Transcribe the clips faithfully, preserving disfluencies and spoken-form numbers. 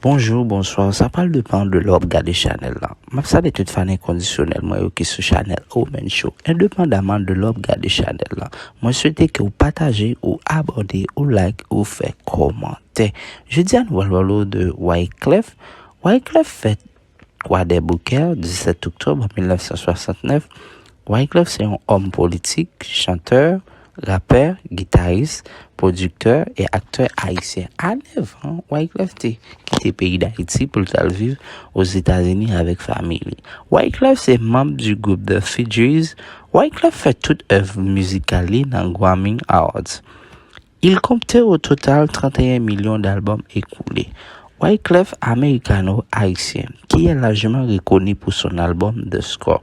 Bonjou, bonswa, sa pral depann de lè w ap gade chanèl la. M ap salye tout fan enkondisyonèl mwen yo ki sou chanèl Omen Show. Endepandaman de lè w ap gade chanèl la, mwen swete ke w pataje, ou abòne, ou like, ou fè kòmantè. Jodi a nou pral pale w de Wyclef. Wyclef fèt Kwadèboukè, disèt oktòb mil nèf san swasannnèf. Wyclef se yon òm politik, chantè, rapè, gitaris, pwodiktè e aktè ayisyen. A nèf an, Wyclef te kite peyi Dayiti pou l t al viv Ozetazini avèk fanmi li. Wyclef se manm di gwoup The Fugees. Wyclef fè tout èv mizikal li nan Grammy Awards. Il comptait au total trente et un millions d'albums écoulés. Wyclef, américano-haïtien, qui est largement reconnu pour son album The Score,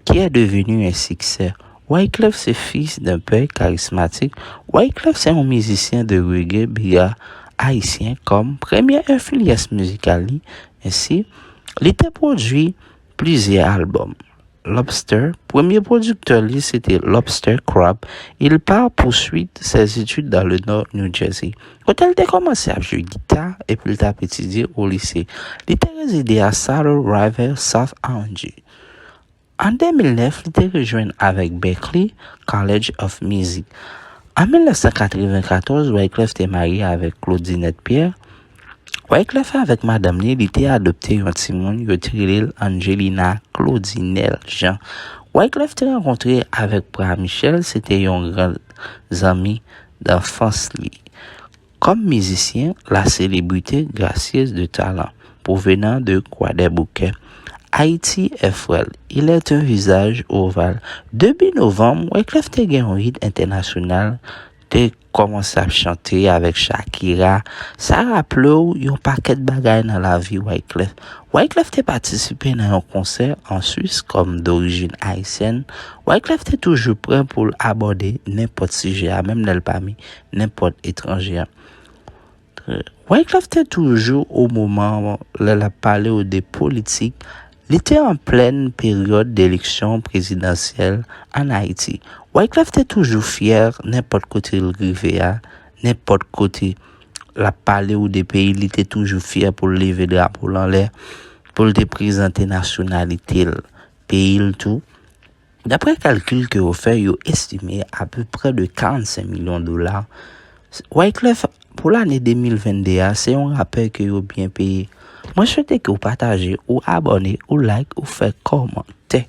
qui est devenu un succès. Wyclef se fis d'un père charismatique. Wyclef se yon mizisyen de reggae bega ayisyen kòm premye enfliyans mizikal li. Ensi, li te pwodui plizyè albòm. Lobster, premye pwodiktè li se te Lobster Crab. Il part poursuite ses études dans le Nord New Jersey, kote l te kòmanse ap jwe gita epi l t ap etidye o lise. Li te rezide a Saddle River, South Orange. An de mil nèf, li te rejwenn avèk Berklee College of Music. An mil nèf san katrevenkatòz, Wyclef te marye avèk Claudinette Pierre. Wyclef avèk madanm li, li te adopte yon timoun, yo te rele l Angelina Claudinel Jean. Wyclef te rankontre avèk Pras Michel, se te yon gran zanmi danfans li. Comme musicien, la célébrité gracieuse de talent, provenant de Kwadèboukè, Haïti est frêle. Il est un visage ovale. Depi novanm, Wyclef te gen yon hit entènasyonal, te kòmanse ap chante avèk Shakira. Sa raple w yon pakèt bagay nan lavi Wyclef. Wyclef te patisipe nan yon konsè an Swis kòm dorijin ayisyèn. Wyclef te toujou prè pou l abòde nenpòt sijè a, menm lè l pami nenpòt etranje a. Wyclef te toujou o moman lè l ap pale w de politik. Li te an plèn peryòd de eleksyon prezidansyèl ann Ayiti. Wyclef te toujou fyè nenpòt kote l rive a, nenpòt kote l ap pale w de peyi, li te toujou fyè pou l leve drapo l anlè, pou l te prezante nasyonalite l, peyi l tou. Daprè kalkil ke yo fè, yo estime apeprè de karannsenk milyon dola. Wyclef, pou lane de mil vennde a, se yon rapè ke yo byen peye. Mwen swete ke w pataje, ou abòne, ou like, ou fè kòmantè.